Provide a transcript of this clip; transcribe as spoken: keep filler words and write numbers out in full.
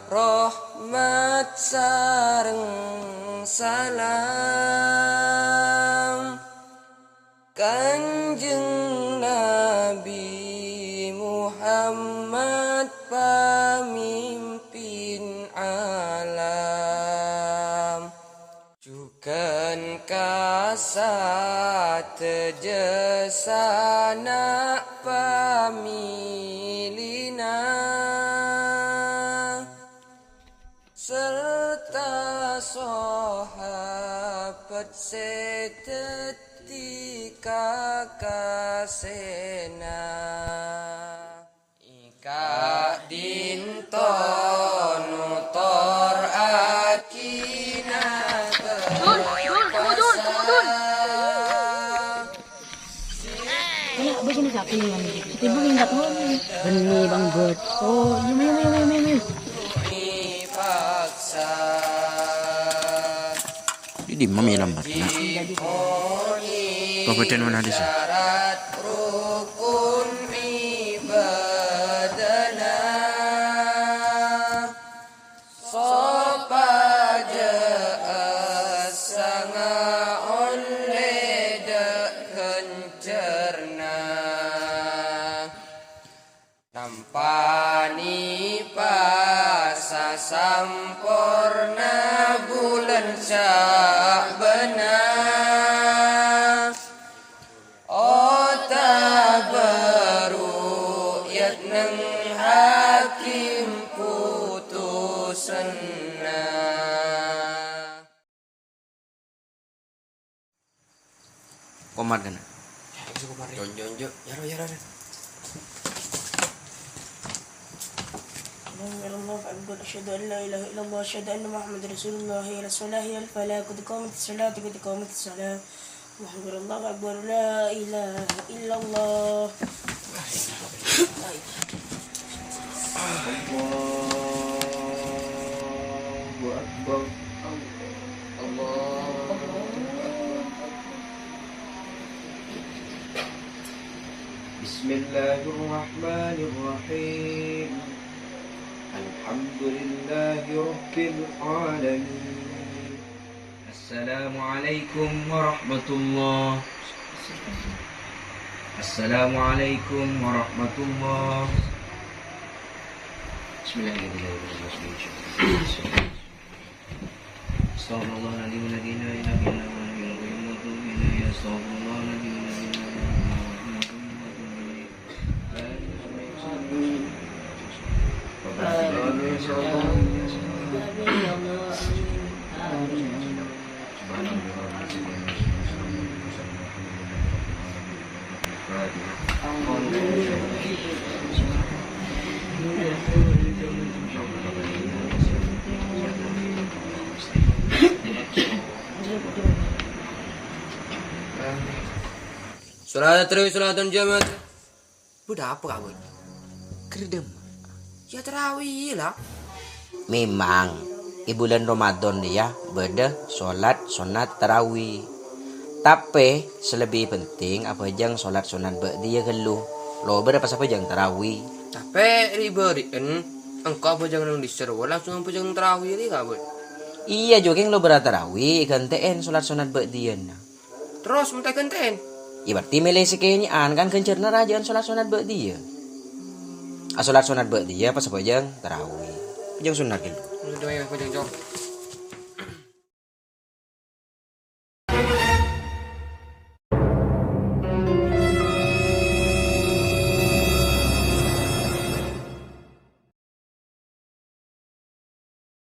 Rahmat sareng salam, Kanjeng Nabi Muhammad, pamimpin alam. Jhughân ka sadhâjâ sana' familina, sarta sahabat sè dhâddhi kakasèna. Ka'dinto notorraghi Dul, Dul, tunggu, Dul, tunggu, Dul. Ini apa sih, ini siapa yang ngomong gitu? Ibu minta tolong. Benih, Bang Bot. Oh, iya, iya, iya, iya, iya. Paksa. Di dimma mi lambat, nah. Pabedhân mana di sini? Syarat rukun ibadana, sopajâ sanga olle dâ' ghânjhârna. Nampani pasa samporna bulân Sya'bânna, otabâ ru'yat neng hakim putusanna. Komar kana. Jon, jon, jon. Yaro, yaro, yaro. Allahu Akbar, asyhadu an la ilaha illallah, asyhadu anna Muhammadar Rasulullah, hayya 'alas shalah, hayya 'alal falah, qad qamatis shalah, qad qamatis shalah. Allahu Akbar, Allahu Akbar, la ilaha illallah. Allahu Akbar. Allahu Akbar. Bismillahirrahmanirrahim. Alhamdulillahi rabbil alamin. Assalamualaikum warahmatullah. Assalamualaikum warahmatullah. Bismillahirrahmanirrahim. Astagfirullahaladzim, alladzi la ilaha illa huwal hayyul qayyum, wa atubu ilaih. Astagfirullahaladzim, alladzi la ilaha illa huwal hayyul qayyum, wa atubu ilaih. Salat tarawih, salat jamaah. Bâdâ apa, Ka' Bun? Ghâr dâ' emma. Ya, tarawih la. Memang, è bulân Ramadan rèya bâdâ salat sunnat tarawih. Tapè, sè lebbi penting abhâjâng salat sunnat ba'diyah ghâllu. Lobâr pas abhâjâng tarawih. Tapè, ri-bâri'en, engko' abhâjâng neng dissa' rowa langsung abhâjâng tarawih rè, Ka' Bun. Iyâ, jhughân lobâr tarawih, èghântè'è salat sunnat ba'diyahna. Terros, mon ta' èghântè'è? Iyâ, berarti mèlè sè kènya'an, kan ghânjhârânna rajâ'ân salat sunnat ba'diyah. A, salat sunnat ba'diyah pas abhâjâng tarawih. Abhâjâng sunnat ghâllu. Udah, ya, abhâjâng, Cong.